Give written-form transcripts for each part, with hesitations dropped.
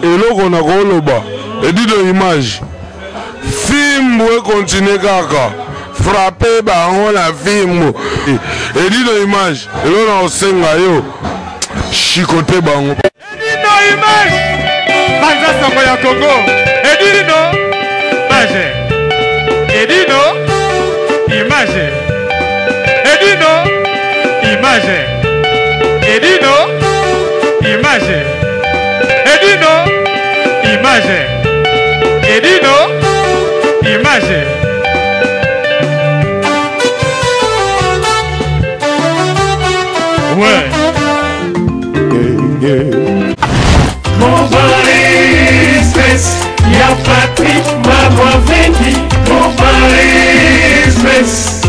Eloko nakoloba Edino image fimbu ekontinue kaka frappe bango na fimbu Edino image eloko nakosenga yo chicote bango. Edino image banza sango ya Congo Edino image Edino image Edino image Edino image Edino image Edino image Ouais. Ya Patrick Mabwavendi Express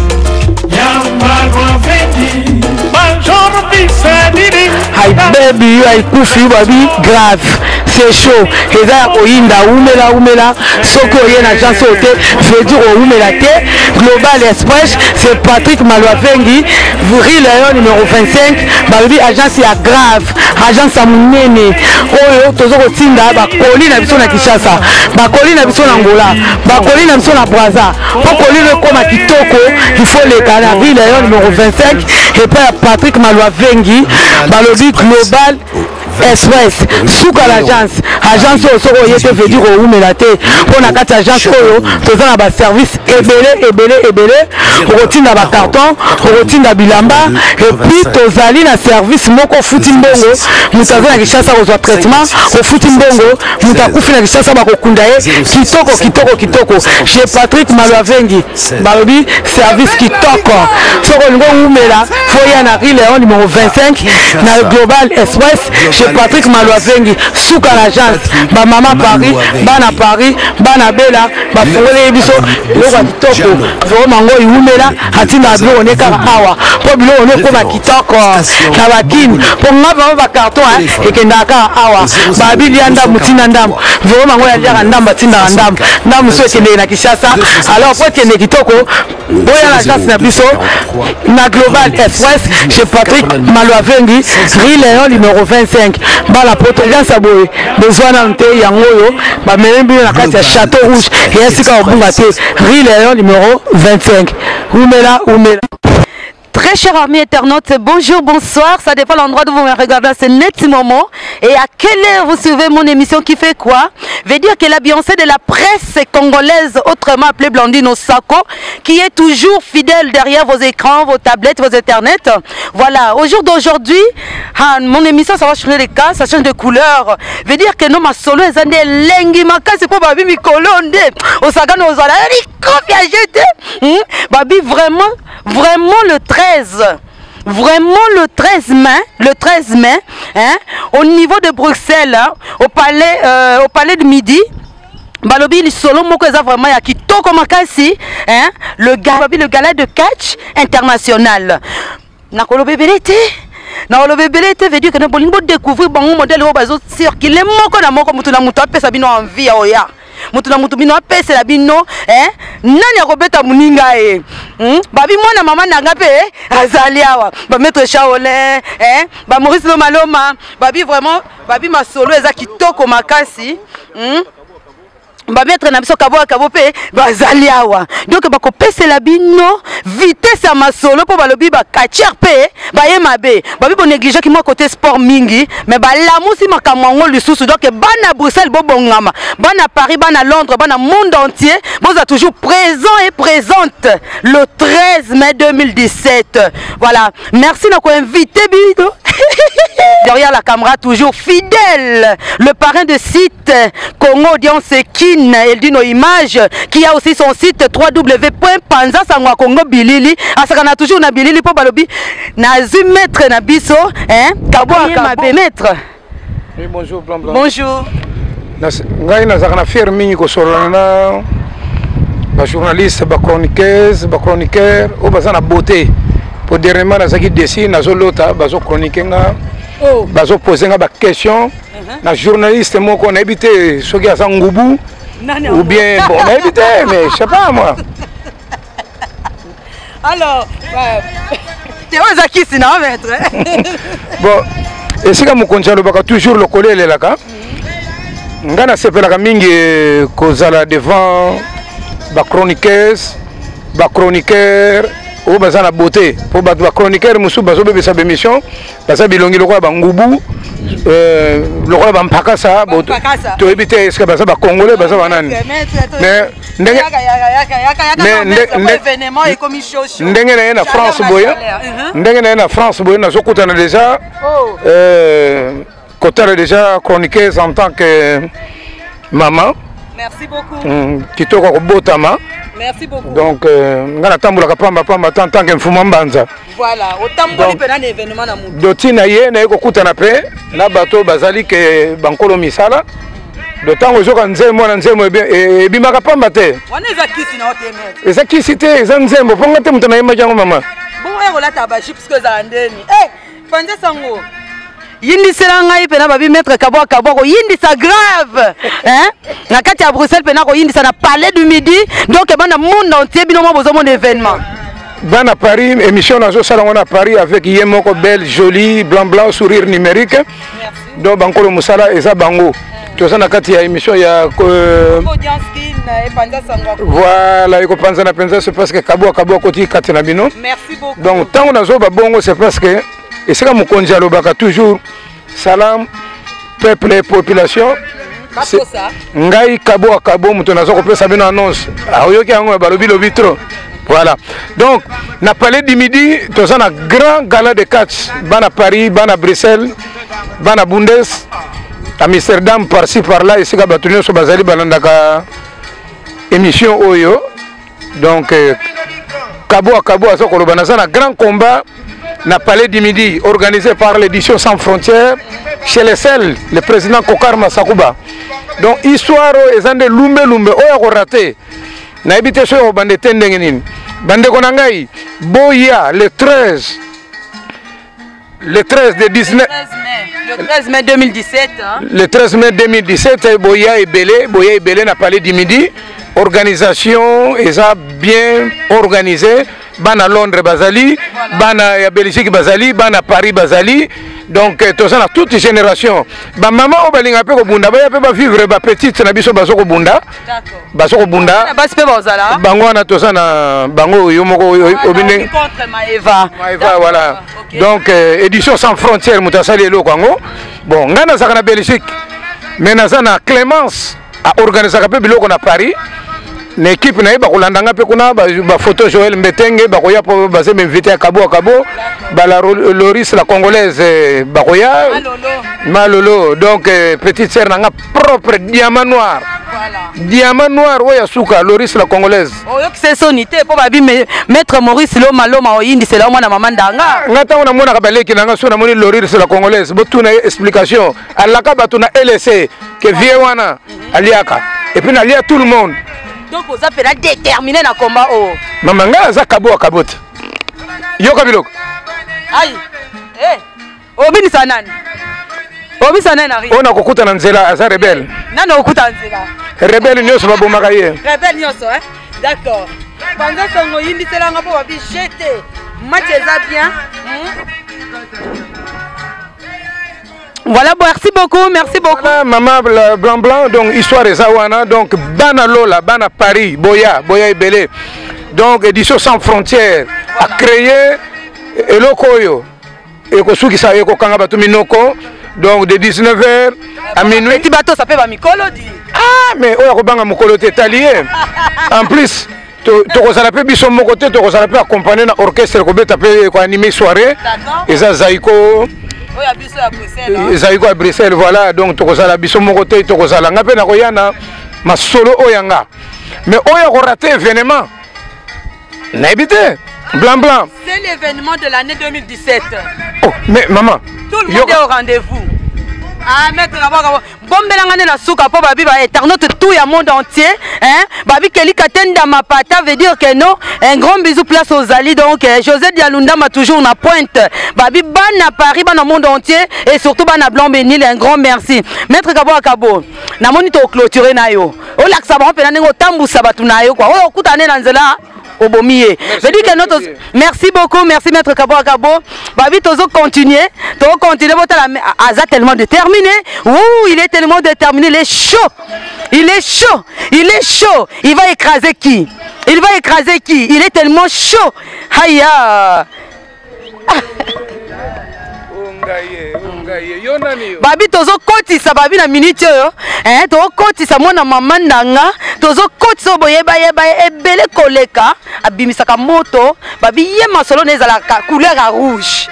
Ya Mabwavendi Bonjour Bisanini. Hi baby yo aikufi babi grave, c'est chaud, eza ya koyinda. Umela umela, soki oye na agence oyo te, veut dire owumela te. Global Express, c'est Patrick Malwavengi, rue Léon numéro 25. Balobi agence ya grave, agence ya monene oyo toza kotinda bakoli na biso na Kinshasa, bakoli na biso na Angola, bakoli na biso na Brazza. Mpo koli no ekóma kitoko, il faut leka na rue Léon numéro 25 epai ya Patrick Malwavengi. Balobi Global Express, suka l'agence. Agence oyo soki oye te, veut dire owumela te, mpo na kati ya agence oyo toza na baservice ebele ebele ebele. Okotinda bacarton, okotinda bilamba, et puis tozali na service moko, ofuti mbongo, moto aza na Kinshasa kozwa traitement, ofuti mbongo, moto akufi na Kinshasa bakokunda ye kitoko kitoko kitoko chez Patrick Malwavengi. Balobi service kitoko. Soki olingi owumela, faut ya na rue Léon numéro 25 na Global Express chez Patrick Malwavengi, suka na agence. Bamama Paris, bana Paris, bana Bela, bafungoli biso biloko ya kitoko. Vraiment ngo iwumela, atindaka biloko ne kaka awa mpo biloko ne ekoma kitoko na bakini, mpo nga vraiment bacarton ekendaka kaka awa. Babi lia ndambu, tinda ndambu. Vraiment ngo yaliaka ndambu, atindaka ndambu ndambu, so ekendeke na Kinshasa. Alors po ekende kitoko, boya na agence na biso na Global Express chez Patrick Malwavengi, rue Léon numéro 25. Bala poto, agence ya boye bezwa nanu te. Yango oyo bamemi bino na kati ya Château Rouge, eya sika kobunga te, rue Léon numéro 25. Umela umela. Très chers amis internautes, bonjour, bonsoir. Ça dépend l'endroit d'où vous me regardez à ce net moment. Et à quelle heure vous suivez mon émission qui fait quoi? Veut dire que la Beyoncé de la presse congolaise, autrement appelée Blandine Osako, qui est toujours fidèle derrière vos écrans, vos tablettes, vos internets. Voilà, au jour d'aujourd'hui, ah, mon émission, ça va changer les cas, ça change de couleur. Veut dire que non, ma solo, eza nde elengi makasi po babi mikolo nde osaka na ozala likofi ya jete. Babi vraiment vraiment le 13, vraiment le 13 mai, le 13 mai, hein, au niveau de Bruxelles, hein, au palais de Midi. Balobi lisolo moko eza vraiment ya kitoko makasi, hein, le gars, babi le gala de catch international. Nakoloba ebele te, nakoloba ebele te, veut dire que na bolingi bodécouvrir bango modèle oyo bazocircule moko na moko, motu na motu apesa bino envie ya oya, motu na motu bino apesela bino, eh? Nani akobeta moninga ye? Babi mwana mama nanga mpe azali awa, bamaître Shaolin, eh? Bamaurice Lomaloma. Babi vraiment, babi masolo eza kitoko makasi? Bamaître na biso kabo kabo mpe bazali awa, donc bakopesela bino vitesse ya masolo, mpo balobi bacatcheur mpe baye mabe. Babi bonégligeaki mwa côté sport mingi, mais balamusi makambo yango lisusu. Donc bana Bruxelles bobongama, bana Paris, bana Londres, bana monde entier, boza toujours présent et présente le 13 mai 2017. Voilà, merci na koinvite bino. Derrière la caméra, toujours fidèle, le parrain de site Congo Audience Kin, Eldino Image, qui a aussi son site www.panza sangwa Congo Bilili. Asakana toujours na Bilili po balobi na maître na biso, hein, kabo mabe maître. Oui, bonjour, blanc blanc. Bonjour. Ngai nazalaka na fier mingi kosolola na bajournaliste, bachroniqueuse, bachroniqueur oyo baza na beauté, po dernièrement nazalaki desi, nazolota bazochronique nga. Oh. Bazopose nga baquestion na journaliste moko, nayebi te soki aza ngubu ou bien, bon, nayebi te, mais je sais pas moi. Alors, te oyo eza kisi na maître. Bon, esika mokonzi alobaka toujours lokolo elelaka. Ngai nasepelaka mingi eh, kozala devant bachroniqueuse, bachroniqueur oyo baza na beauté, mpo bato bachroniqueur mosusu bazobebisa baémission, baza bilongi lokola bangubu, euh, lokola bampakasa, toyebi te eske baza bacongolais, baza banani. Mais ndenge ndenge na ye na France boye, ndenge na ye na France boye, nazokutana déjà oh. euh, kotala déjà chroniqueuse en tant que maman. Merci beaucoup. Kitoko kobotama. Merci beaucoup. Donc euh, nga natambolaka pamba pamba tant tant que mfuma mbanza. Voilà, otamboli mpe na événement na mutu. Doti na ye naye kokutana mpe na bato bazali ke bankolo misala. Do ntango ezoka nzembo wana, nzembo ebimaka pamba te. Wana eza kisi na yo te, maître? Eza kisi te, eza nzembo mpo nga te moto nayembaki yango, mama. Bongo ya kolata bajupe soki ezala ndeni? Eh, panza sango. Yindisela ngai mpena babi maître Kabwa Kabwa koyindisa grave, hein? Na kati ya Bruxelles mpena koyindisa na Palais du Midi. Donc bana monde entier, bino mwa bozomona événement. Bana Paris, émission nazosala yango na Paris avec ye moko, belle, jolie, blanc blanc, sourire numérique. Donc bankolo mosala eza bango, toza na kati ya émission ya voilà, ekopanzana mpenza, c'est parce que Kabwa Kabwa koti kati na bino. Donc ntango nazoba bongo, c'est parce que esika mokonzi alobaka toujours salam peuple et population. Ngai Kabo Kabo moto naza kopesa bino annonce, oyoki yango, balobi lobi trop. Voilà, donc na Palais du Midi toza na grand gala de catch. Bana Paris, bana Bruxelles, bana Bundes, Amsterdam, par-ci par-là, esika bato nyonso bazali balandaka émission oyo. Donc euh, Kabo Kabo aza koloba, naza na grand combat na Palais du Midi, organisé par l'Édition Sans Frontières, chez les sel le président Kokar Masakuba. Donc histoire oyo eza nde lumbe lumbe, oyo akorater nayebi te soki akobanda ete ndenge nini. Bandeko na ngai, boya le 13, le 13 de 19 Le 13 mai 2017, hein? Le 13 mai 2017, boya ebele, boya ebele na Palais du Midi. Organisation eza bien organisé. Bana Londres bazali, bana ya Belgique bazali, bana Paris bazali. Donc eh, toza na toute génération. Bamama oyo balingaka mpe kobunda, baya mpe bavivre. Bapetite na biso bazo kobunda, bazo kobunda. Basi mpe bazala. Bango wana toza na bango, yo moko obinde contre Maeva. Maeva, voilà. Donc euh, Édition Sans Frontière moto asali eloko yango. Bon, ngai nazalaka na Belgique, mais naza na Clémence, aorganisaka mpe biloko na Paris na équipe na ye. Bakolanda nga mpe kuna, bafoto Joel Mbetenge bakoya mpo baza bainvité ya Kabo Kabo, bala Loris la Congolaise bakoya, Malolo. Donc euh, petite sœur na nga propre, diamant noir, diamant noir oyo ya suka, Loris la Congolaise. Oyokisa soni te mpo babi maître Maurice Loma Loma oyindisela omwana mama ndanga. Nga ntango namonaka baleki na nga, so namoni Loris la Congolaise, botuna ye explication. Alaka bato na LC ke vie wana aliaka, et puis nalia tout le monde. Donc oza mpena déterminé na combat oyo? Mama, ngai aza kabo akabo te, yoka biloko. Ai eh, obinisa nani? Obinisa nani na oyo nakokuta na nzela aza rebelle. Nani okuta nzela? Rebelle nyonso babomaka ye. Rebelle nyonso, eh? D'accord. Banza sango, oyindiselanga mpo babi jete match eza bien. Voilà, bon, merci beaucoup, merci beaucoup. Voilà, maman blanc blanc, donc histoire eza wana, donc bana Lola, bana Paris, boya, boya ebele. Donc Édition Sans Frontières a créé eloko oyo ekosukisa, ekokanga bato minoko. Donc de 19h à minuit. Petit bateau, ça peut ba mikolo di. Ah, mais oyo akobanga mokolo te, etali ye. En plus tokozala mpe biso moko te, tokozala mpe accompagné na orchestre kobeta mpe koanime soirée, eza Zaiko, Zaiko ya Bruxelles. Voilà, donc tokozala biso moko te, tokozala nga mpe nakoya na masolo oyo ya nga. Mais oyo akorater événement nayebi te, blanc blanc. C'est l'événement de l'année 2017. Oh, mais maman. Tout le monde est au rendez-vous. Ah, maître Kabaka, bombelanga nde na suka mpo babi bainternaute tout ya monde entier, hein? Babi kelika te ndama pata, veut dire que non, un grand bisou place ozali. Donc eh, José Dialundama toujours na pointe, babi bana Paris, bana monde entier et surtout bana Blanc Benil, un grand merci. Maître Kabo Kabo, namoni toclôture na yo, olakisa bango mpena ndenge otambusa bato na yo kua oyo okutana nde na nzela. Obomi ye. Veut dire que notre merci beaucoup, merci maître Kabo Kabo. Babi tozo continuer, tozo continuer botala aza tellement déterminé. Ouh, il est tellement déterminé, il est chaud. Il est chaud, il est chaud. Il va écraser qui? Il va écraser qui? Il est tellement chaud. Aïe. Babi tozokotisa babi na minute oyo eh, tokotisa mwana mama ndanga, tozokotisa oyo boyebayeba ye ebele koleka, abimisaka moto babi ye masolo na ezalaka couleur ya rouge.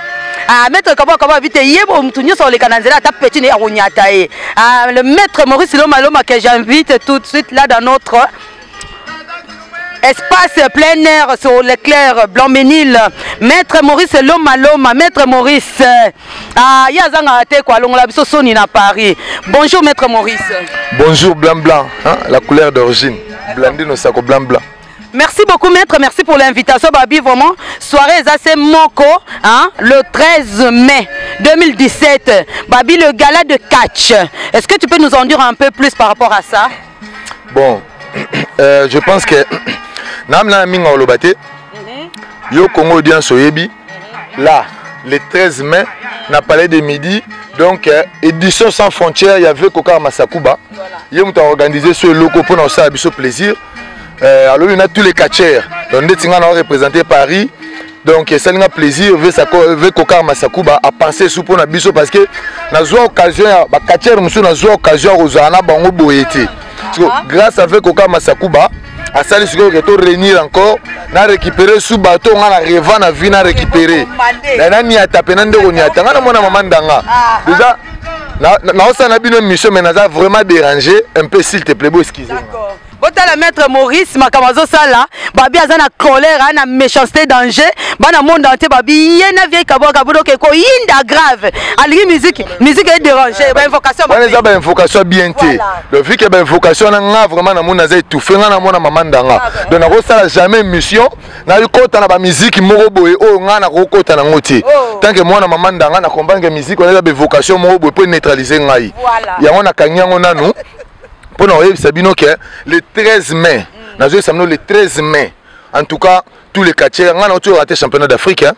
Ah, maître Kabo Kabo abi te ye motu nyonso oleka na nzela ata petit ne akonyata ye. Ah, le maître Maurice Loma Loma que j'invite tout de suite là dans notre espace plein air sur l'éclair Blanc-Ménil. Maître Maurice Loma Loma, maître Maurice, ah, ye azangaka te quoi, longola biso soni na Paris. Bonjour maître Maurice. Bonjour blanc blanc, hein, la couleur d'origine. Blandino Sako blanc blanc. Merci beaucoup maître, merci pour l'invitation Babi, vraiment soirée eza moko, hein, le 13 mai 2017. Babi, le gala de catch. Est-ce que tu peux nous en dire un peu plus par rapport à ça? Bon, je pense que namna minga oloba te yo Congo audience oyebi là le 13 mai na palais de midi, donc édition sans frontières, il y avait Kokar Masakuba. Ye mutu a organisé ce loko pour nous ça biso plaisir. Alors il y a tous les catcheurs. Donc ndeti nga na représenté Paris. Donc ça nga plaisir ve ça ve Kokar Masakuba a penser sous pour na biso parce que na zwa occasion ya ba catcheur musu na zwa occasion kozala na bango boyete. Parce que grâce avec Kokar Masakuba asali sikoyo ke to réunir encore na récupérer sous bateau nga na reva na vie na récupérer. Na na niata pe na ndeko niata nga na mona mama ndanga. Déjà na osala na bino mission mais naza vraiment dérangé un peu, s'il te plaît, bo excusez. D'accord. Botala maître Maurice makambo azosala, babi aza na colère, na méchanceté, danger, bana monde entier babi ye na vieille Kabo Kabo donc ko yinda grave. Alingi musique, musique est dérangée, ba invocation. Wana eza ba invocation bien te. Donc vu que ba invocation na nga vraiment na mona za étouffé nga na mona mama ndanga. Donc na kosala jamais mission, na kota na ba musique moko boye oyo nga na kokota na ngoti. Tant que mwana mama ndanga na comprendre que musique wana eza ba invocation moko boye pour neutraliser ngai. Yango na kangi yango nanu. Pour nous oyebisa bino que le 13 mai, nazoyebisa bino le 13 mai, en tout cas tous les quartiers nga na oyo raté championnat d'Afrique, hein.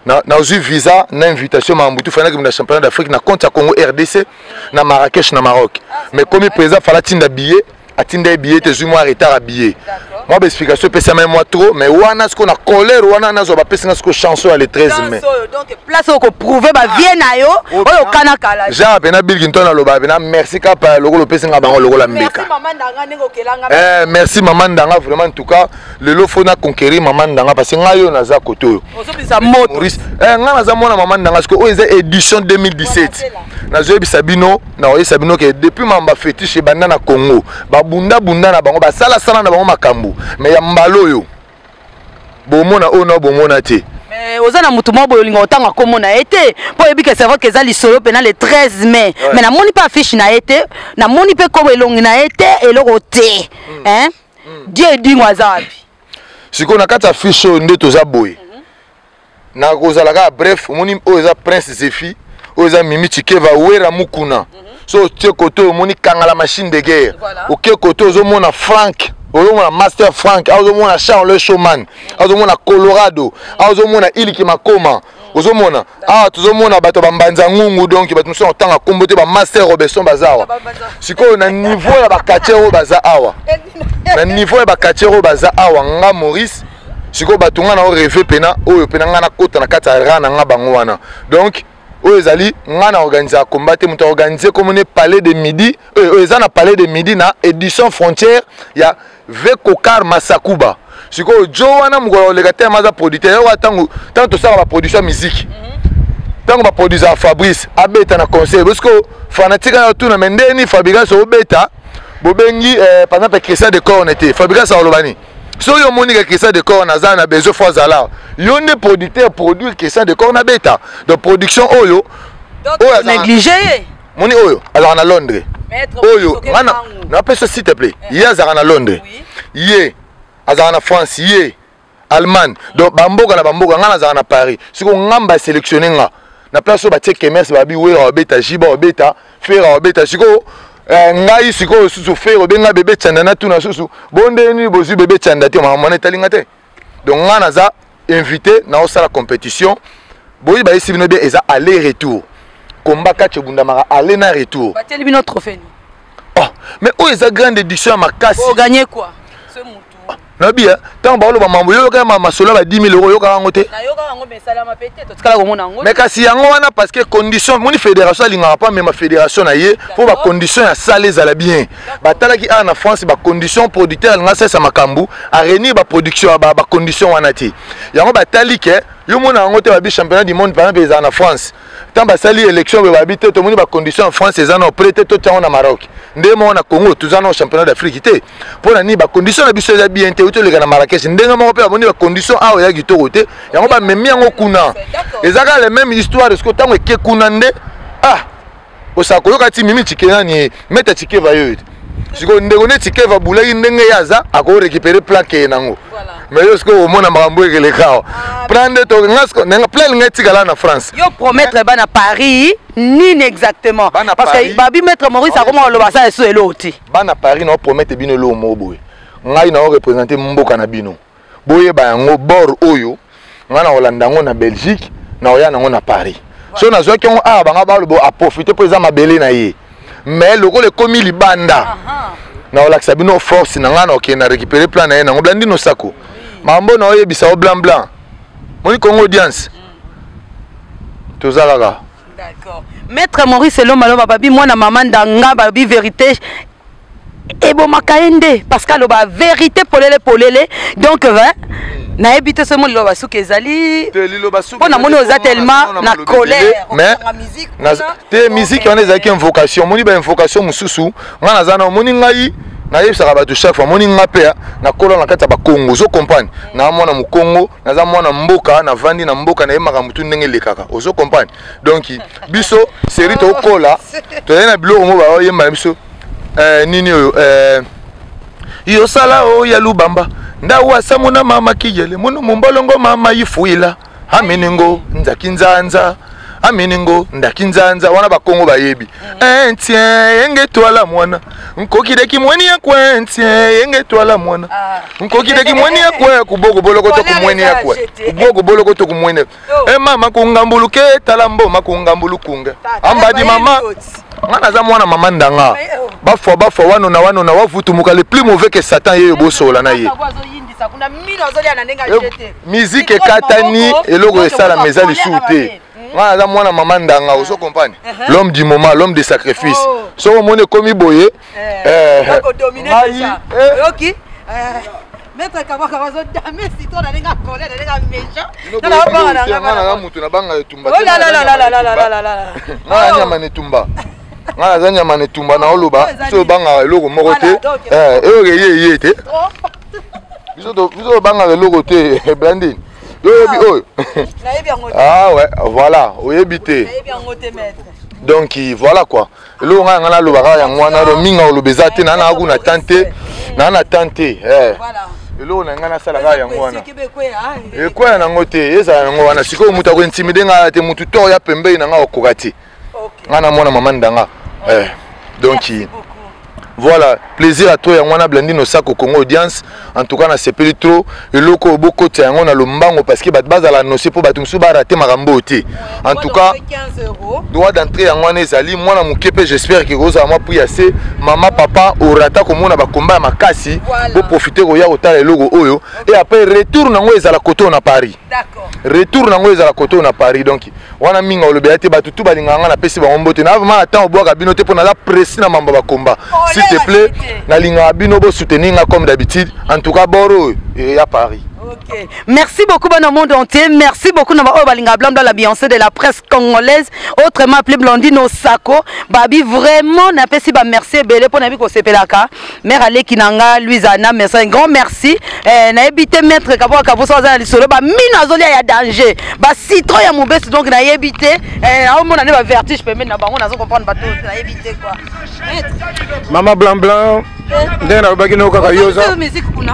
Na nazwi visa na invitation Mambutu fana na championnat d'Afrique na compte ya Congo RDC na Marrakech na Maroc. Mais comme président fala tinda billet, atinda billet te zwi moi retard à billet. Moi ba explication pesa même moi trop, mais wana ce qu'on a colère wana nazo ba pesa ce que chanson le 13 mai. Donc place ko prouver ba vie na yo oyo kana kala. Jean pena Bill Clinton aloba pena merci kapa lokolo pesa nga bango lokola mbeka. Merci maman ndanga ndenge okelanga. Merci maman ndanga vraiment en tout cas le lot faut na conquérir maman ndanga parce que nga yo naza koto yo. Ozobisa moto. Maurice, nga naza mwana maman ndanga parce que oyo eza édition 2017. Nazoyebisa bino, na oyebisa bino que depuis mamba fétiche banda na Congo, ba bunda bunda na bango, ba sala sala na bango makambo, mais ya mbalo yo. Bomona oyo na bomona te. Mais oza na mutu moko boye olinga otanga kombo na ye te, po oyebi que c'est vrai que eza lisolo pena le 13 mai. Mais namoni pe affiche na ye te, namoni pe kombo elongi na ye te, eloko te. Hein? Dieu edingo aza wapi? Sikoyo na kati ya affiche oyo nde toza boye. Na kozala kaka bref, omoni oyo eza Prince Zephy, oyo eza Mimi Tshikeva, Wera Mukuna. So otie kote oyo omoni Kangala machine de guerre. Oke kote ozomona Frank, ozomona Master Frank, ozomona Charles Showman, ozomona Colorado, ozomona Iliki Makoma, ozomona ah tozomona bato ba Mbanza Ngungu, donc bato mosusu otanga kombo te, ba Master Robinson baza awa. Sikoyo na niveau ya ba quartier oyo baza awa, na niveau ya ba quartier oyo baza awa, nga Maurice sikoyo bato nga na o rêver pena oyo pena nga nakota na kati ya ra na nga bango wana. Donc oyo ezali nga na organiser combat te, moto organiser comme ne palais de midi, oyo eza na palais de midi na édition frontière ya Vekokar Masakuba. Sikoyo jo wana mokolo oleka te maza producteur yo tango tango tosala ba production musique. Tango ba produire Fabrice abeta na concert parce que fanatique ya tuna mais ndeni Fabrice obeta bobengi par exemple Christian de Corne te Fabrice alobani. So yo moni que Christian de Corne aza na besoin fois zala. Yo nde producteur produire Christian de Corne abeta. Donc production oyo oyo négligé. Moni oyo azaka na Londres. Oyo ngana na pesa s'il te plaît. Ye azaka na Londres. Ye azaka na France, ye Allemagne. Donc bamboka na bamboka ngana azaka na Paris. Siko ngamba sélectionner nga. Na place oyo batie Kemes babi wera obeta Jiba obeta Fera obeta siko ngai siko susu Fera obenga bébé Tchanda na tuna susu. Bonde ni bozu bébé Tchanda te mama mona etalinga te. Donc nga naza invité naosala compétition boyi bayesi bino bien, eza aller retour, combat catch ebundamaka aller na retour. Batieli bino trophée? Oh, mais oyo eza grande édition ya makasi. Oganye quoi? Ce mutu Nayebi ntango baoloba mambo, yo yoka masolo ya ba 10 000 euro, oyokaka yango te? Mais kasi yango wana, parce que condition moni fédération alingaka mpo amema fédération na ye mpo bacondition ya salle ezala bien. Batalaki awa na France bacondition, producteur alinga asalisa makambo, aréunir baproduction, bacondition wana te. Yango batali ke yo mona yango te. Babi championnat du monde par exemple ezala na France, ntango basali élection boye, babi te, tomoni bacondition ya France eza na prêt te, totia yango na Maroc. Nde moko na Congo toza na championnat d'Afrique te. Mpo na nini? Bacondition na biso eza bien te. Euti oleka na Marrakech, ndenge moko mpe bamoni bacondition awa eza kitoko te, yango bamemi yango kuna. Eza kaka le même histoire. Siko ntango eke kuna nde ah osaka koyoka ti mimi tike nani meta tikeva yo te. Sikoyo ndeko nde tikeva bulaki ndenge ye aza akorécupérer plan keye nango, mais yo sikoyo omona makambo ekeleka awa, plan nde nga plan elinga etikala na France. Yo promettre bana Paris nini exactement? Parce que babi maître Maurice akoma koloba sa eso eloo te. Bana Paris, nao promettre bino eloo moko boye: ngai nao représente mboka na bino, boyeba yango. Bor oyo ngai na kolanda yango na Belgique, na koya nango na Paris. So nazwaki yango awa, banga baloba aprofite mpo eza mabele na ye, mais lokola ekomi libanda, na kolakisa bino force na ngai, na okende na récupérer plan na ye nango. Blandino Sako, makambo na oyebisa o blanc blanc, moni Congo audience toza kaka. D'accord. Maître Maurice Elomba Lomba, babi mwana mama ndanga, babi vérité ebomaka ye nde parce que aloba vérité polele polele. Donc nayebi te soki mo liloba suki ezali, mpo namoni oza tellement na colère. Mais te, musique wana ezalaki invocation. Omoni bainvocation mosusu ngai naza na, omoni ngai nayebisaka bato chaque fois, omoni nga mpe nakola na kati ya Bakongo, ozo comprendre, naa mwana mokongo, naza mwana mboka, navandi na mboka, nayebaka motu ndenge elekaka, ozo comprendre. Donc biso série tokola, tozali na biloko mo baoyemba na biso nini oyo yosala oyo ya lubamba ndawu asamuna mama kiyele munu mumbolongo mama yifuila aminingo nzaki nzanza aminingo ndaki nzanza wana Bakongo bayebi. Entien yenge twala mwana nkokideki mweni ya kwe, entien yenge twala mwana nkokideki mweni ya kwe, kuboko boloko to kumweni ya kwe, kuboko boloko to kumweni e mama kungambuluke tala mboma kungambulukunge ambadi mama. Nga naza mwana mama ndanga, bafwa bafwa wanona wanona wavutumuka, le plus mauvais que Satan yeyo bosola na ye. Musique ekatani, eloko esalama eza lisusu te. Nga naza mwana mama ndanga, ozo comprendre, l'homme du moment, l'homme de sacrifice. Soki omoni ekomi boye, ngai maître Kabaka bazodame citron na ndenge akole, na ndenge méchant. Nga naza mutu nabanga etumba, nga nyama na etumba, nga naza nyama na etumba. Naoloba so obangaka eloko moko te, eloko eye eye te. Biso tobangaka eloko te. Blandine, yo oyebi oyo? Ah ouais, voilà, oyebi te. Donc voilà quoi, eloko ngai yanga nalobaka yango wana. Do mingi oloba eza te, naa naa kuna tan te, naa na tan te. Eloko na ngai nasalaka yango wana, ekwaya nango te, ezala yango wana. Sikoyo moto akointimider ngai te, motu to ya pembeni na ngai okoka te. Ngai na mwana mama ndanga. Donc voilà, plaisir à toi. Yango wana, Blandine Osako, Congo audience. En tout cas nasepeli trop. Eloko oyo bokotisa yango na lombango, parce que bato bazala annoncé mpo bato mosusu barate makambo oyo te. En tout cas droit d'entrée yango wana ezali mwana moke mpe j'espère ke kozala mwa prix ya se mama papa orata komona bakomba ya makasi. Boprofite koya kotala eloko oyo. Et après retour nango ezala kote oyo na Paris, retour nango ezala kote oyo na Paris. Donc wana mingi olobela te. Bato tu balingaka nga, napesi bango mbote. Na vraiment na temps obwaka bino te mpo naza précis na mambo ya bakomba. S'il te plaît, nalingaka bino bosoutenir nga comme d'habitude. En tout cas boro oyo ya Paris. Ok. Merci beaucoup, bon monde entier. Merci beaucoup, Naba Balinga Blanda, la Beyoncé de la presse congolaise, autrement appelé Blandine Osako. Babi, vraiment, napesi ba merci ebele pour nabi ko sepelaka. Mère Aleki Nanga, Louise Anna, merci, un grand merci. Eh, na ebité maître Kabo Kabo so za lisolo ba mino azolia ya danger. Ba citron ya mobesi, donc na ebité eh au mona ne ba vertige pembeni na bango, nazo comprendre bato na ebité quoi. Maître. Mama Blanc Blanc, ndenge nalobaki no kaka yoza. Musique kuna.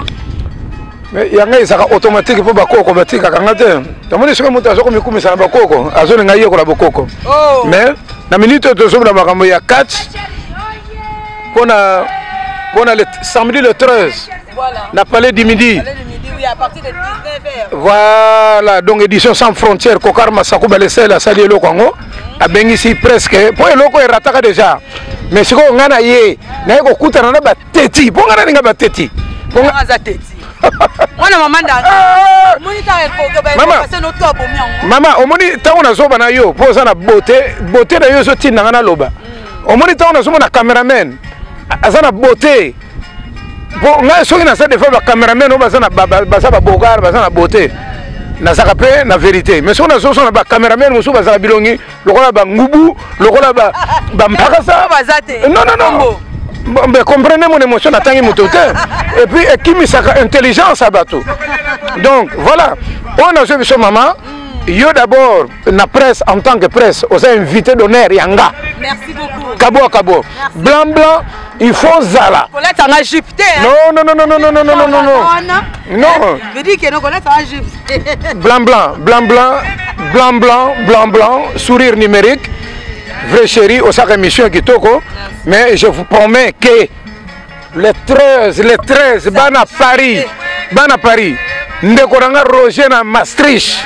Mais yango ezalaka automatique mpo bakoko batikaka nga te. Namoni soki moto azokomikumisa na bakoko, azolinga yekola bokoko. Mais na minute oyo tozomona makambo ya catch mpona le samedi le 13 na Palais du Midi. Voilà, donc édition sans frontières, Kokar Masaku Balesel asali eloko yango, abengisi presque po eloko erataka déjà. Mais sikoyo ngai na ye naye kokutana na bateti mpo ngai nalinga bateti. Aza teti. Mwana mama ndanga. Ah! Omoni ta Mama. Mama, omoni ntango nazoba na yo mpo oza na beauté, beauté na yo ezotinda ngai naloba. Omoni ntango nazomona cameraman aza na beauté po ngai soki naza defa bacameraman oyo baza baza babogar baza na beauté nazalaka mpe na vérité mais soki nazosona bacameraman mosusu bazalaka bilongi lokola bangubu lokola bampakasa non non non mais comprenez mon émotion natangi moto te et puis ekimisaka intelligence ya bato. Donc voilà, oyo nazwi biso mama yo d'abord na presse, en tant que presse oza invité d'honneur ya nga. Merci beaucoup. Kabo kabo blanc blanc, il faut zala. Kolatanga jupe te. Non non non non non non non non non non non. Veut dire que non kolatanga jupe. Blanc blanc blanc blanc blanc blanc blanc blanc, sourire numérique, vrai chéri osaka émission kitoko. Mais je vous promets que le 13, le 13, bana Paris, bana Paris, ndeko na nga Roger na Maastricht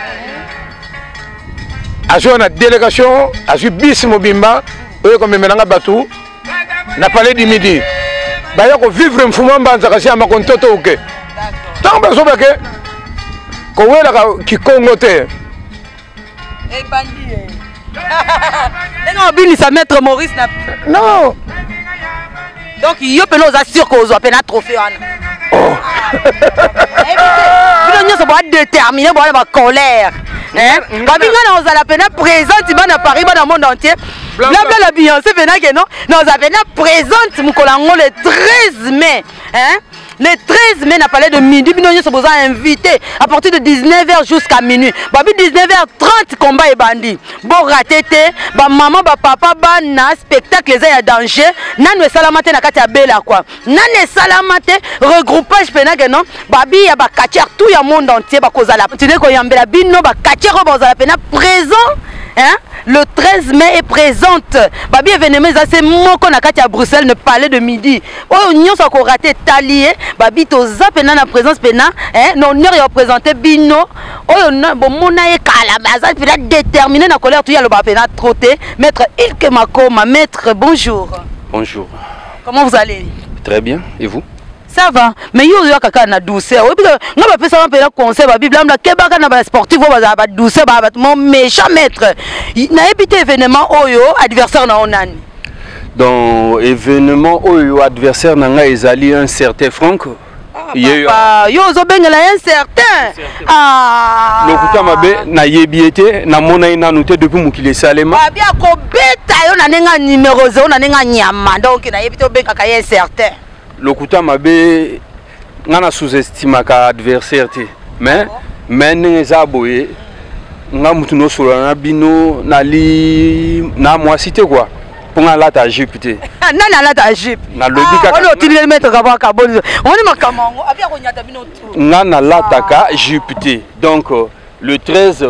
azwi na délégation, azwi bis mobimba oyo komemela nga bato na palais du midi, baya kovivre mfumu mbanza kasi ya makontoto oke ntango bazobake kowelaka kikongo te. Ebandi ndenge obinisa maître Maurice na non. Donc yo mpena oza sûr kozwa mpena trophée wana? Oh. Bino nyonso boa déterminé, boa na bacolère babinga na ozala mpena présente. Bana Paris, bana monde entier, blabla la Beyoncé mpena ke non, na ozala mpena présente mokolo yango le 13 mai, hein? Le 13 mai na palais de midi, bino nyonso boza invité à partir de 19h jusqu'à minuit. Babi 19h30 combat ebandi. Borater te, bamama, bapapa, bana, spectacle eza ya danger. Nanu esalama te na kati ya bela quoi, nanu esalama te regroupage mpena ke non. Babi ya bacatcheurs tout ya monde entier bakozala continue koyambela bino bacatcheurs oyo bazala mpena présent, hein? Le 13 mai est présente. Babi événement eza se moko na kati ya Bruxelles, ne palais de midi. Oyo nyonso akorater etali ye. Babi toza mpena na présence mpena na honneur ya koprésente bino oyo bomona ye kala, aza mpena déterminé na colère tuya aloba mpena trop te, maître Ilke Makoma. Maître, bonjour. Bonjour. Comment vous allez? Très bien, et vous? Ça va, mais yo oyoka kaka na douceur. Oyebi nga bapesaka mpena conseil, babible amla kebaka na basportif oyo bazala badouceur, baa bato mo méchant. Maître, nayebi te événement oyo adversaire na yo nani? Donc événement oyo adversaire na ngai ezali un certain Frank. Ah, yo ozobengela ye certain? Ah. Lokuta mabe, nayebi ye te, namona ye nanu te depuis mokili esalema. Babi akobeta yo na ndenge ya numéro 0, na ndenge ya nyama. Donc nayebi te, obengaka ye certain? Lokuta mabe, nga na sous-estimaka adversaire te, mais ndenge eza boye, nga mutu nosolola na bino nali na mwasi te quoi, mpo nga alata jupe te. Nani alata jupe? Nalobi kaka. Wana otindeli maître Kaba Kaboli, omoni makambo yango abi akonyata bino tu. Nga nalataka jupe te. Donc le 13,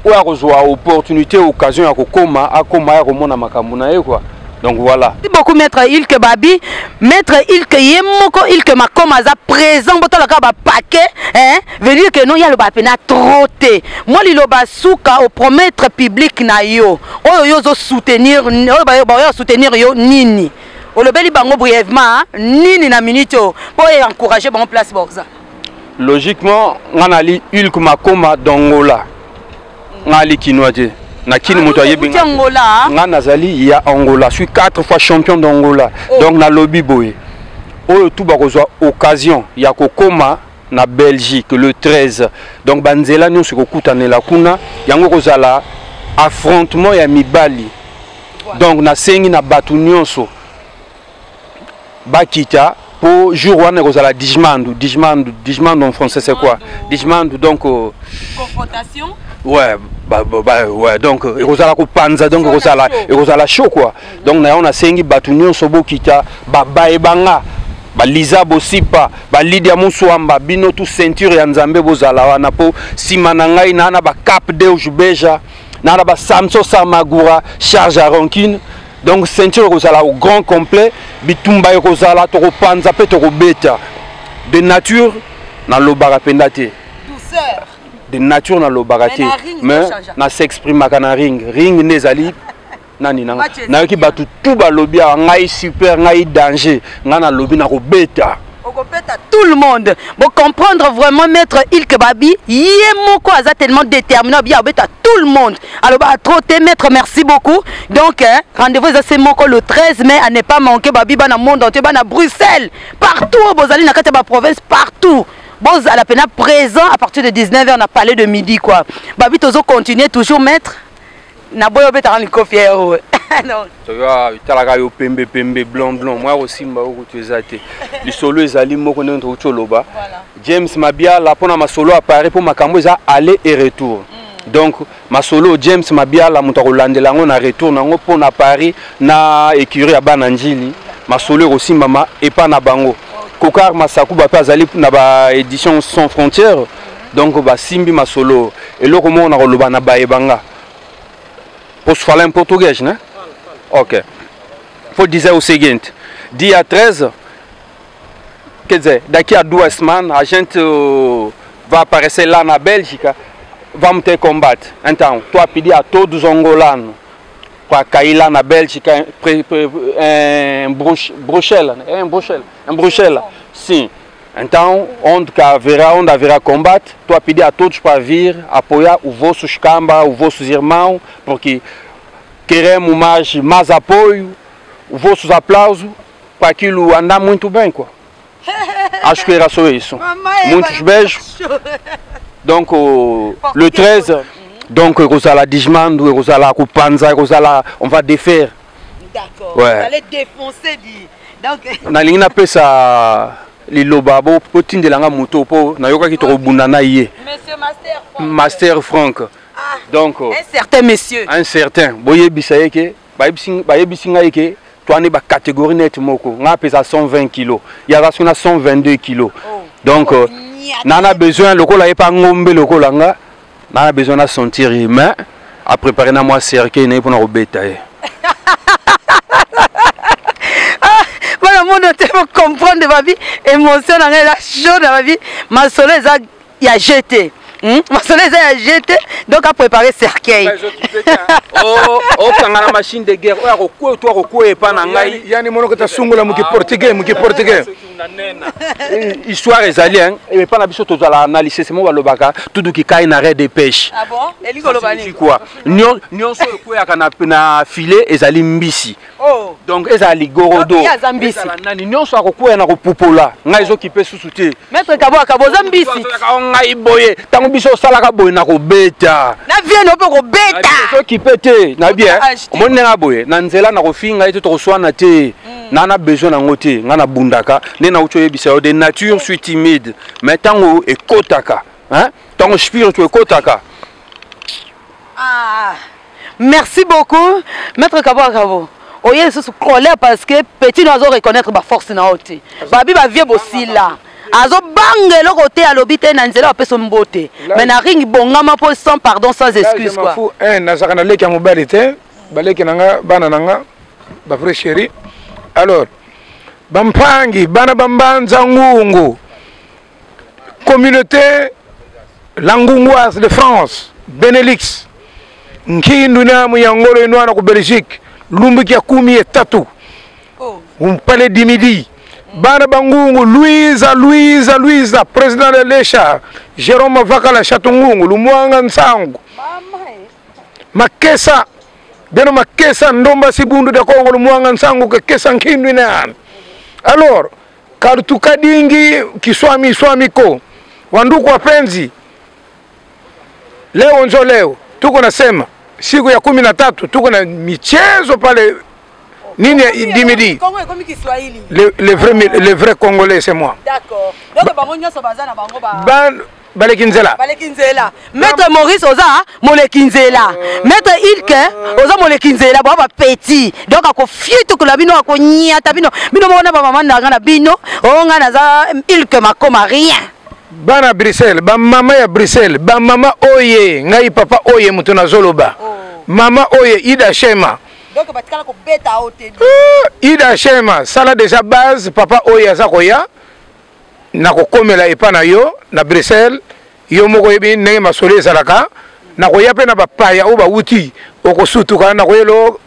oyo akozwa opportunité, occasion ya kokoma, akoma ya komona makambo na ye quoi. Donc voilà. Merci beaucoup, maître Ilke. Babi maître Ilke ye moko, Ilke Makoma aza présent. Botala kaka bapaquet, hein? Veut dire que non, ya loba pena trop te. Mwa liloba suka opromettre public na yo oyo yo ozosoutenir, oyo baoyo soutenir yo, nini olobeli bango brièvement, nini na minute oyo mpo oyo encourage bango place boza? Logiquement, nga nali Hulk Makoma d'Angola, nga ali kinois te, na kini moto ayebi nga. Nga nazali ya Angola, suis quatre fois champion d'Angola. Oh. Donc nalobi boye, oyo tu bakozwa occasion ya kokoma na Belgique le 13, donc banzela nyonso ekokutanela kuna. Yango ekozala affrontement ya mibali. Donc nasengi na bato nyonso bakita po jour wana ekozala dijmandu dijmandu dijmandu. En français, c'est quoi dijmandu? Donc confrontation. Ouais, bah, ouais, donc ekozala kopanza, donc ekozala chaud quoi. Donc na yango nasengi bato nyonso bokita, babayebanga baliza bosipa, balidia muswamba, bino tu ceinture ya Nzambe, bozala wana mpo nsima na ngai naa na bacap deuge beja, naa na basamso samagura charge ya rancune. Donc ceinture ekozala au grand complet, bitumba ekozala, tokopanza mpe tokobeta de nature. Nalobaka mpenza te. De nature nalobaka te. Mais na s'exprimaka na ring. Ring nde ezali nani nanga. Nayoki bato tout balobi awa ngai super, ngai danger. Ngai nalobi nakobeta. Okobeta tout le monde. Bon comprendre vraiment maître Ilk Babi, ye moko aza tellement déterminé bien obeta tout le monde. Alors bah trop te maître merci beaucoup. Donc hein, rendez-vous eza c'est moko le 13 mai à ne pas manquer Babi bana monde entier bana Bruxelles, partout bozali na kati ba province partout. Bozala pena présent à partir de 19h on a parlé de midi quoi. Babi tozo continuer toujours maître. Na boyo obetaka likofi ya yo. Non. Toyo talaka yo pembe pembe blanc blanc moi kosimba yo kutu eza te. Lisolo ezali moko ndenge tokuti oloba. James Mabiala pona masolo ya Paris po makambo eza aller et retour. Donc masolo James Mabiala moto akolandela yango na retour nango pona Paris na écurie ya bana Njili masolo ekosimbama epa na bango. Kokar Masakuba pe azali na ba édition sans frontières donc basimbi masolo eloko moko na koloba na bayebanga. Posso falar em português, né? Ok. Vou dizer o seguinte: dia 13, quer dizer, daqui a 2 semanas, a gente vai aparecer lá na Bélgica, vamos ter combate. Então, estou a pedir a todos os angolanos para cair lá na Bélgica, em Bruxelas, né? Em Bruxelas, em Bruxelas, sim. Então, onde haverá combate, estou a pedir a todos para vir apoiar os vossos camba, os vossos irmãos, porque queremos mais apoio, os vossos aplausos, para aquilo andar muito bem, quoi. Acho que era só isso. Mamãe, Muitos vai beijos. chorar. Donc, le 13, donc, Rosala Dijmandu, Rosala Kupanza, Rosala, on va défaire. D'accord. Ouais. Vous allez défoncer, dit. Donc, nalingi napesa liloba bo potindelanga moto po nayokaki tokobunda na ye. Monsieur Master Franck. Master Franck. Ah, donc, un certain monsieur. Un certain. Boyebisa ye ke, bayebisi ngai ke, toane ba catégorie net moko. Nga pesa 120 kilos. Ya rasu na 122 kilos. Oh. Donc, Oh, niata. nana besoin lokola ye pa ngombe lokola nga, nana besoin na sentir ye, mais à préparer na moi cercueil na ye pona kobeta ye. Ah, voilà, mon hôtel, pour comprendre ma vie, émotion dans la chaude dans ma vie, ma soleil ya jeté. Ma soleil ya jeté, donc à préparer cercueil. Oh, oh, kanga na machine de guerre, oya kokwe, to kokwe epa na ngai. Yani monoko ta sungola muki portugais, muki portugais. Histoire ezali, hein. Et pa na biso tozala analyser, c'est mo balobaka, tudu ki kai na arrêt de pêche. Ah bon? Elingi koloba nini? Quoi? Nyonso ekweyaka na filet ezali mbisi. Oh. Donc ezali gorodo. Donc, ye aza mbisi. Ezala nani? Nyonso akokwea na kopupola. Ngai ezokipe susu te. Maître Kabo, Kabo, oza mbisi. Ozalaka ngai boye. Tango biso osalaka boye na kobeta. Na vie no pe kobeta. Na vie ezokipe te. Na bien, Oza age te. omoni ndenge boye. Na nzela na kofinga ye te, tokoswana te. Na na besoin nango te. Nga na bundaka. Nde nauti oyebisa yo, de nature, je suis timide. Mais tango ekotaka, hein? Tango spiritu ekotaka. Ah. Merci beaucoup, Maître Kabo, Kabo. Oye sous colère parce que petit nous reconnaître ba force na ote. Babi ba vieux bosila. Azo bangelo côté à l'obité na nzela apeso mbote. Mais na ring bongama po sans pardon sans Là, je excuse m'en quoi. fous. Un nazaka na leki ya mobali te, baleki nanga bana nanga ba vrai chéri. Alors bampangi bana bambanza ngungu communauté langungoise de France Benelux nkindu na muyangolo inwana ku Belgique lumbuki ya kumi etatu. Oh. Umpale dimidi bana bangungu Louisa Louisa Louisa président de l'Écha Jérôme Vakala Chatungungu Lumwanga Nsangu Makesa beno Makesa Ndomba Sibundu de Congo Lumwanga Nsangu ke kesa nkindu ina. Alors karutukadingi kiswami swami ko wanduku wapenzi leo njo leo tuko nasema siku ya 13 tuko na michezo pale nini ya dimidi. Congo ekomi Kiswahili. Le vrai Congolais c'est moi. D'accord. Donc bango nyonso baza na bango ba Ban baleki nzela. Baleki nzela. Maître Maurice oza moleki nzela. Maître Ilke oza moleki nzela ba ba petit. Donc ako fitu kula bino ako nyata bino. Bino mona ba mama ndanga na bino. Onga naza Ilke makoma rien. Bana Bruxelles, ba mama ya Bruxelles, ba mama oye, ngai papa oye mutu nazoloba. Oh. Mama oye Ida Shema. Donc batikala ko beta ote. Ida Shema, sala déjà base papa oye aza koya. Nakokomela epa na yo na Bruxelles, yo moko oyebi ndenge masolo ezalaka. Nakoya mpe na bapaya oyo bawuti, okosutuka. Nakoyelo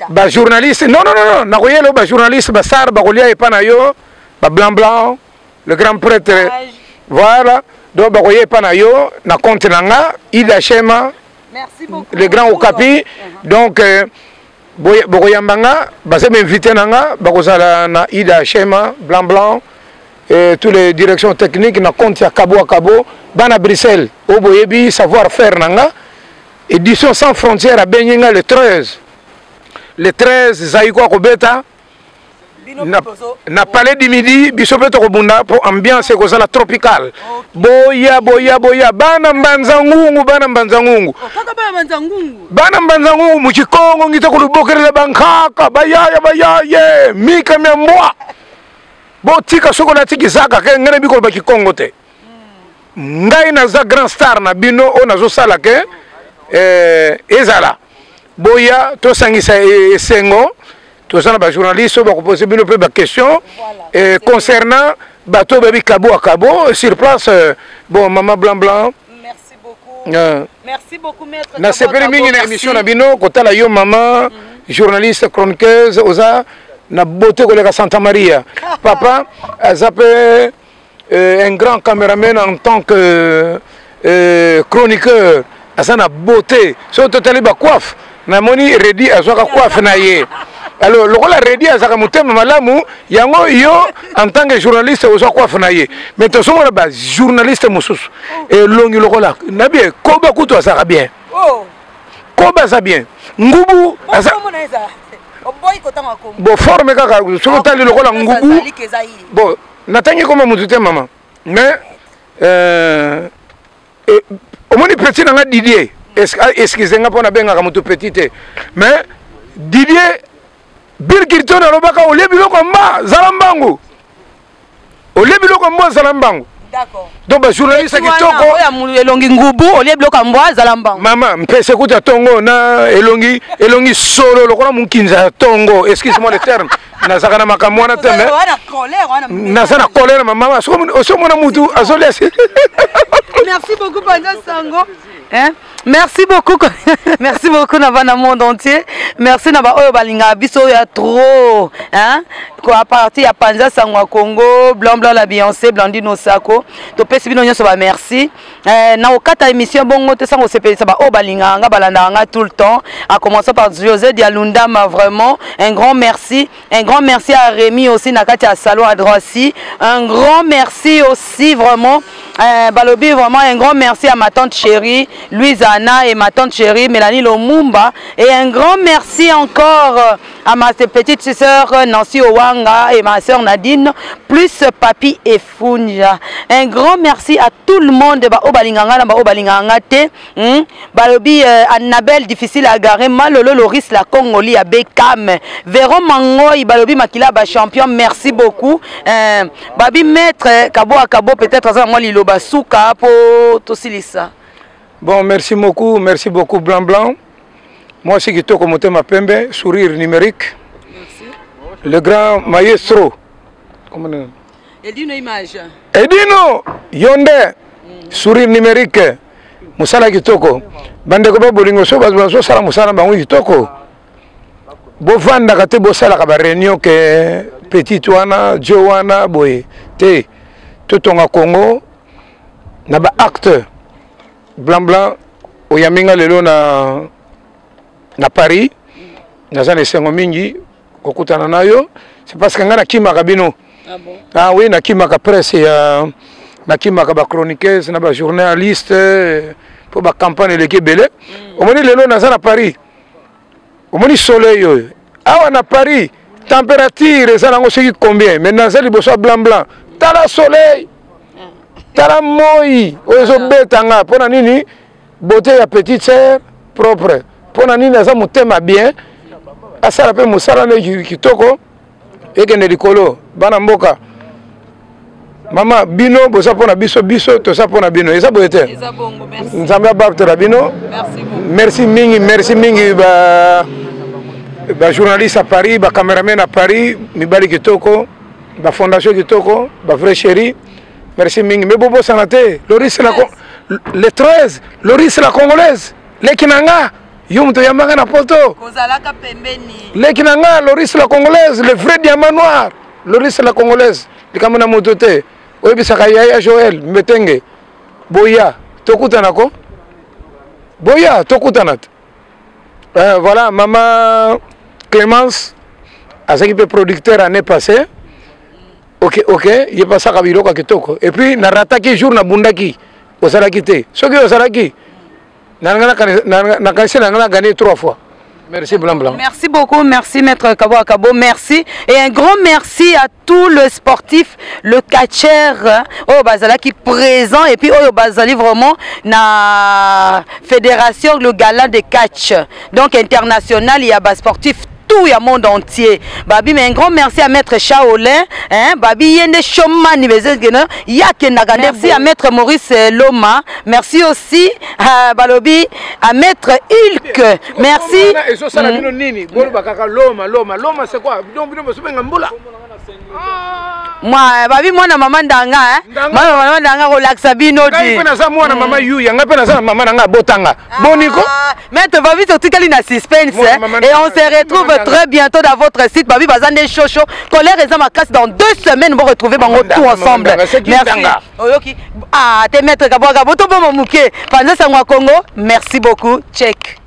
ba journaliste, non, non, non, nakoyelo ba journaliste basar bakolia epa na yo, ba blanc blanc, le grand prêtre, voilà. Donc bakoya epa na yo na compte na nga Ida Shema, le grand Okapi. Donc bokoyamba nga, baza bainvité na nga, bakozala na Ida Shema, blanc blanc, et tous les directions techniques na compte ya Kabo Kabo. Bana Bruxelles oyo boyebi savoir faire na nga, Édition Sans Frontière abengi nga le 13, le 13 Zaiko akobeta na Palais du Midi. Biso mpe tokobunda mpo ambiance ekozala tropicale. Boya, boya, boya, bana Mbanza Ngungu, bana Mbanza Ngungu, bana Mbanza Ngungu, muchikongo ngita kulubokelela bankaka bayaya bayaye mika mya mbwa. Botika soki olatiki zaka ke ngai nayebi koloba kikongo te. Ngai naza grand star na bino oyo nazosala ke ezala. Boya tosangisa esengo. Toza na bajournaliste oyo bakopose bino mpe baquestion concernant bato oyo bayebi Kabo ya Kabo sur place. Bon, mama blanc blanc. Merci beaucoup. Merci beaucoup, maître. Nasepeli mingi na émission na bino, kotala yo mama journaliste chroniqueuse, oza na beauté koleka Santa Maria. Papa aza mpe un grand caméraman en tant que chroniqueur, aza na beauté. Soki totali bacoiffe, namoni Redi azwaka coiffe na ye. Alors lokola Redi azalaka motema malamu, yango yo en tant que journaliste ozwa coiffe na ye. Mais tozomona bajournaliste mosusu elongi lokola na bien. Koba kutu azalaka bien, koba aza bien, ngubu aza bon forme kaka. Soki otali lokola ngubu, bon, natangi koma motu te mama, mais omoni petit na nga Didier, excuse nga mpo nabengaka motu petit te, mais Didier Bill Clinton alobaka: "Olie biloko mba, zala mbangu, olie biloko mbwa, zala mbangu." Donc bajournaliste kitoko. Elongi ngubu, olie biloko ya mbwa, zala mbangu. Mama mpese kuta tongo na elongi, elongi solo lokola mokinza ya tongo, excuse moi le terme, nazalaka na makambo wana te, mais naza na colère. Mama, soki omona mutu azolia. Merci beaucoup, Panza Sango. Hein? Merci beaucoup. Merci beaucoup na bana monde entier. Merci na ba oyo balinga biso ya trop, hein? Ko à partir ya Panza Sango ya Congo, Blanc Blanc la Beyoncé, Blandine Osako. To pesi bino nyonso ba merci. Na okata émission bongo te sango sepelisa ba oyo balinga nga, balanda nga tout le temps. À commencer par José Dialundama, vraiment un grand merci. Un grand merci à Rémi aussi na kati ya salon à Droissy. Un grand merci aussi vraiment balobi vraiment un grand merci à ma tante chérie Louise Anna et ma tante chérie Mélanie Lomumba, et un grand merci encore à ma petite sœur Nancy Owanga et ma sœur Nadine, plus Papi et Funja. Un grand merci à tout le monde ba obalinganga na ba obalinganga te. Balobi Annabelle difficile à garer, Malolo Loris la Congoli à Bekam, Véron Mangoy, balobi Makila ba champion, merci beaucoup. Babi maître Kabo Kabo, peut-être ça moi liloba suka po tosilisa. Bon, merci beaucoup, merci beaucoup blanc blanc. Moi c'est kitoko motema pembe, sourire numérique. Merci. Le grand maestro. Comment on Edino image. Edino Yonde, sourire numérique. Mosala kitoko. Bandeko ba bolingo, so bazo bazosala mosala bango kitoko. Bovandaka te, bosalaka ba réunion ke petite wana, jo wana boye te. Totonga Congo na ba acte. Blanc blanc oyambi nga lelo na Paris. Naza na esengo mingi kokutana na yo. C'est parce que nga nakimaka bino. Ah bon? Ah oui, nakimaka presse ya, nakimaka ba chroniqueuse na ba journaliste mpo ba campagne eleki ebele. Omoni lelo naza na Paris, omoni soleil oyo awa na Paris, température eza nango soki combien, mais naza liboso ya blanc blanc. Tala soleil, tala moi oyo ezobeta nga. Mpo na nini? Beauté ya petite sœur propre. Mpo na nini? Aza motema bien, asala mpe mosala na kitoko, ekende likolo. Bana mboka, mama, bino boza mpona biso, biso toza mpona bino. Eza boye te? Nzambe abatela bino. Merci mingi, merci mingi ba ba journaliste à Paris, ba cameraman à Paris, mibali kitoko. Bafondation kitoko, bavrai chéri, merci mingi. Me bobosana te, Loris la le 13, Loris la congolaise, leki na nga, yo moto oyambanga na poto. Kozalaka pembeni. Leki na nga, Loris la congolaise, le vrai diamant noir, Loris la congolaise, likambo na moto te. Oyebisaka yaya Joël Mbetenge, boya tokutana ko, boya tokutana te. Voilà, maman Clémence azalaki mpe producteur année passée. Ok, ok, ye pasaka biloko ya kitoko. Et puis narataki jour nabundaki, ozalaki te. Soki ozalaki, nakanisi na nga na gagné 3 fois. Merci Blanc Blanc. Merci beaucoup, merci Maître Kabo Akabo, merci. Et un grand merci à tout le sportif, le catcheur, oyo bazalaki présent et puis oyo bazali vraiment na fédération, le gala de catch. Donc international, il y a ba sportif tout ya monde entier. Babi, mais un grand merci à Maître Shaolin, hein, Babi yende Shomani bezengena, yakendaka. Merci à Maître Maurice Loma, merci aussi à Balobi, à Maître Hulk. Merci. Ezosala bino nini? Boloba kaka Loma, Loma, Loma c'est quoi? Donc bino bosobenga mbula. Moi, babi mwana mama ndanga, hein? Mwana mama ndanga kolakisa bino di. Ngai pe naza mwana mama Yuya, ngai pe naza na mama na ngai abotanga. Boniko? Maître Babi, totikali na suspense, hein? Et on se retrouve très bientôt dans votre site. Babi bazande chaud chaud. Colère eza makasi dans 2 semaines vous retrouver bango tout ensemble. Merci. Oyoki. Ah, te maître Kabwa Kabo to bomo muke. Panza sangwa Congo. Merci beaucoup. Check.